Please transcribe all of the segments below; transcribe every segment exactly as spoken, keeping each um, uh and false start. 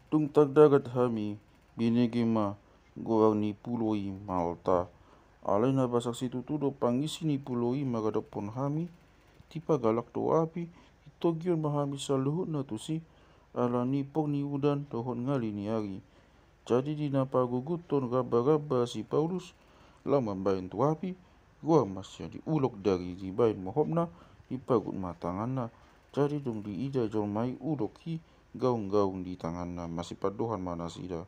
Dung tangdagat hami, binege ma goar ni pulo i Malta. Alai na basak situtu do pangisi ni pulo i mangadophon hami. Tipa galak do api, ditogihon ma hami saluhutna tusi, ala ni pok ni udan dohot ngali ni ari. Jadi di na paguguthon gamba-gamba si Paulus, laho mambahen tu api, goar ma sian i ulok dari dibahen mohopna, dipagut ma tanganna. Jadi dung diida jolma i ulok i gaung-gaung di tanganna, masipandohan ma nasida.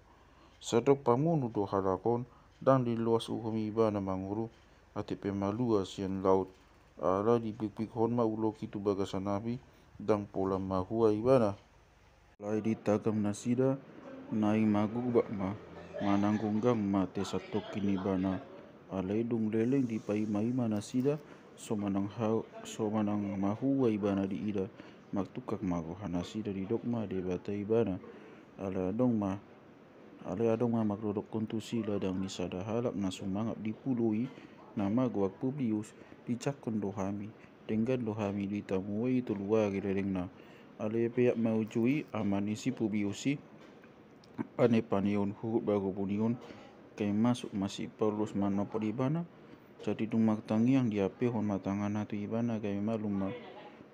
Sai dok pamunu do halak on, ndang diloas uhum ibana mangolu, ate pe malua sian laut. Ala dipikpikhon ma ulok i tu bagasan api, ndang pola mahua ibana. Alai ditagam nasida, naeng magubak ma, manang gonggang ma ate satongkin ibana. Alai dung leleng dipaima-ima nasida, so manang ha-, so manang mahua ibana diida, martungkak ma roha nasida, didok ma Debata ibana. Alai adong ma, alai adong ma mandodokkon tusi ladang ni sada halak na sumangap di pulo i, nama goar Publius, dijangkon do hami. Denggan do hami ditamue i tolu ari lelengna. Alai peak ma uju i, ama ni si Publius i, panepaneon huhut baru bunion, gabe masuk ma si Paulus manopot ibana. Jadi dung martangiang diampehon ma tanganna tu ibana, gabe malum ma.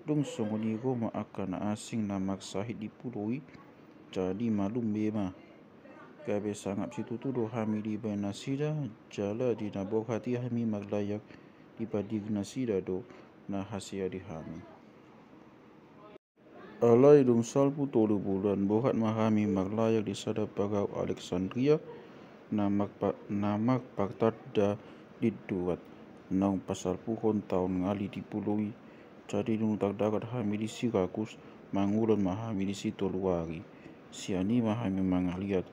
Dung songon i ro ma angka na asing na marsahit di pulo i, jadi malum be ma. Gabe sangap situtu do hami dibahen nasida, jala di na borhat i hami marlayar, dipadiri nasida do na hasea di hami. Alai dung salpu tolu bulan borhat ma hami marlayar di sada parau Aleksandria, na marpa-, na marpartanda Lindurat, naung pasalpuhon taon ngali di pulo i. Jadi dung tangdagat hami di Sirakus, mangulon ma hami disi tolu ari. Sian i ma hami mangaliat.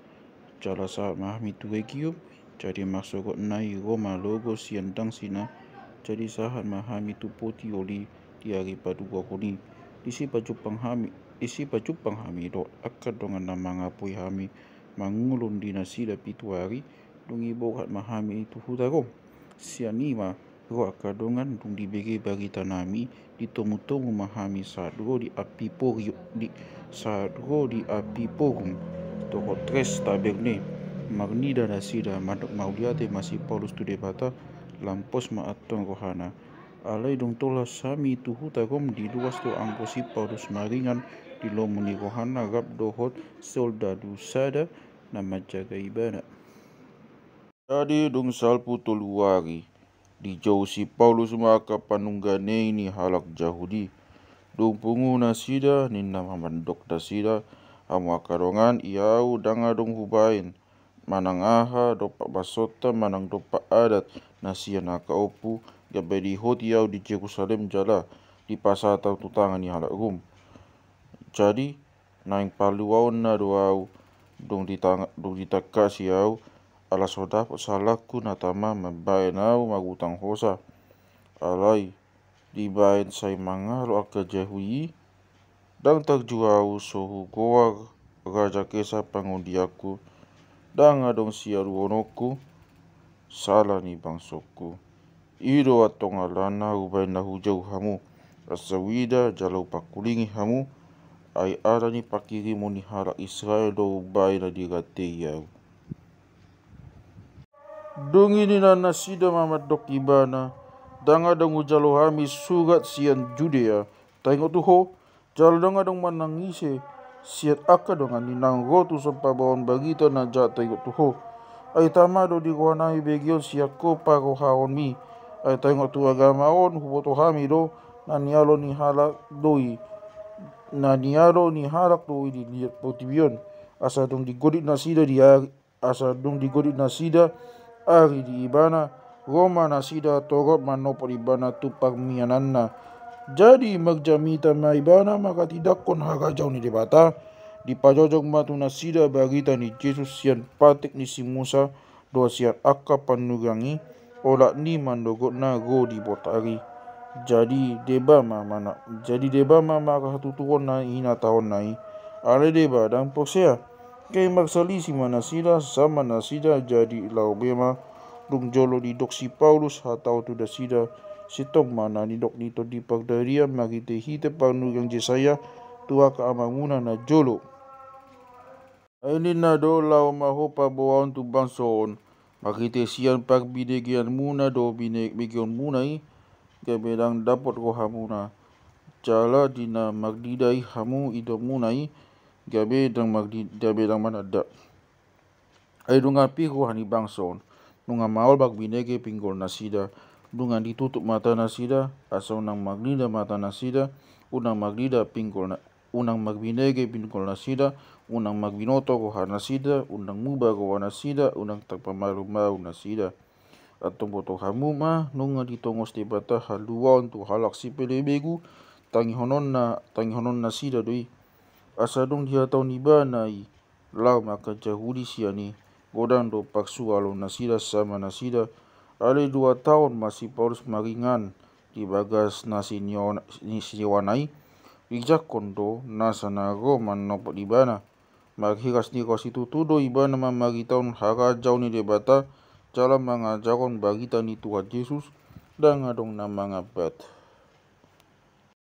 Jala sahat ma hami tu Regium, jadi marsogotna i ro ma logos sian dangsina, jadi sahat ma hami tu Potioli di ari paduahon i. Disi pajumpang hami, disi pajumpang hami dohot angka dongan na mangapoi hami mangulon di nasida pitu ari, dung i borhat ma hami tu huta Rom. Sian i ma ro angka dongan, dung dibege barita nami, ditomutomu ma hami sahat ro di Ampipori-, di, sahat ro di Amfiporum, dohot Tres Taberne, marnida nasida, mandok mauliate ma si Paulus tu Debata, lam pos ma antong rohana. Alai dung tolhas hami tu huta Rom, diluas do anggo si Paulus maringan di lomo ni rohana rap dohot soldadu sada na manjaga ibana. Jadi dung salpu tolu ari, dijou si Paulus ma angka panungga ni halak Jahudi. Dung pungu nasida, ninna ma mandok nasida, hamu angka dongan, i ahu ndang adong hubahen manang aha dompak bansonta manang dompak adat na sian angka ompu, gabe dihoti ahu di Jerusalem jala dipasahat ahu tu tangan ni halak Rom. Jadi naeng paluaonna do ahu, dung ditang-, dung ditangkasi ahu, ala so dapot salangku na tama mambahen ahu marutang hosa. Alai dibahen sai mangalo angka Jahudi i, ndang tarju ahu so hugoar Raja Kesar pangondianku, ndang adong sialuhononku sala ni bangsongku. I do antong alana hubahen na hujou hamu, asa huida jala hupangkulingi hamu, ai ala ni pangkirimon ni halak Israel do umbahen na dirantei ahu. Dung i ninna nasida ma mandok ibana, ndang adong hujalo hami surat sian Judea taringot tu ho, jala ndang adong manang ise sian angka dongan ni naung ro tuson pambahen barita na jahat taringot tu ho. Ai tama do di rohanami begeon sian ho parohaonmi. Ai taringot tu agama on huboto hami do, na nialo ni halak do i, na nialo ni halak do i di liat portibi on. Asa dung digodit nasida di ari, asa dung digodit nasida ari di ibana, ro ma nasida torop manopot ibana tu parmiananna. Jadi marjamita ma ibana manghatindanghon harajaon ni Debata. Dipajojok ma tu nasida barita ni Jesus sian patik ni si Musa dohot sian angka panurirang i, olat ni mandogotna ro di botari. Jadi deba ma mana-, jadi deba ma mangkatutuhon na hinatahonna i. Alai deba ndang porsea. Gabe marsalisi ma nasida, sasama nasida, jadi laho be ma. Dung jolo didok si Paulus hatahon tu nasida, sintong ma na nidok ni Tondi Pardadaion marhitehite panurirang Jesaya tu angka amangmuna na jolo. Ai ninna do, laho ma ho paboaon tu bangso on, marhite sian parbinegeanmuna do bine-, begeonmuna i, gabe ndang dapot rohamuna, jala di na marnida i hamu idaonmuna i, gabe ndang marni-, gabe ndang mananda. Ai nunga pir roha ni bangso on, nunga maol marbinege pinggol nasida, nunga ditutup mata nasida, asa unang marnida mata nasida, unang marnida pinggol na-, unang marbinege pinggol nasida, unang marbinoto roha nasida, unang muba roha nasida, unang tarpamarumaru nasida. Antong boto hamu ma, nunga ditongos Debata haluaon tu halak sipelebegu, tangihononna, tangihonon nasida do i. Asa dung dihatahon ibana i, laho ma angka Jahudi sian i, godang do parsualon nasida sama nasida, alai dua taon ma si Paulus maringan di bagas na siniona-, ni siniwana i, dijangkon do nasa na ro manopot ibana. Marhiras ni roha situtu do ibana mamaritahon harajaon ni Debata, jala mangajarhon barita ni Tuhan Jesus, ndang adong na mangambat.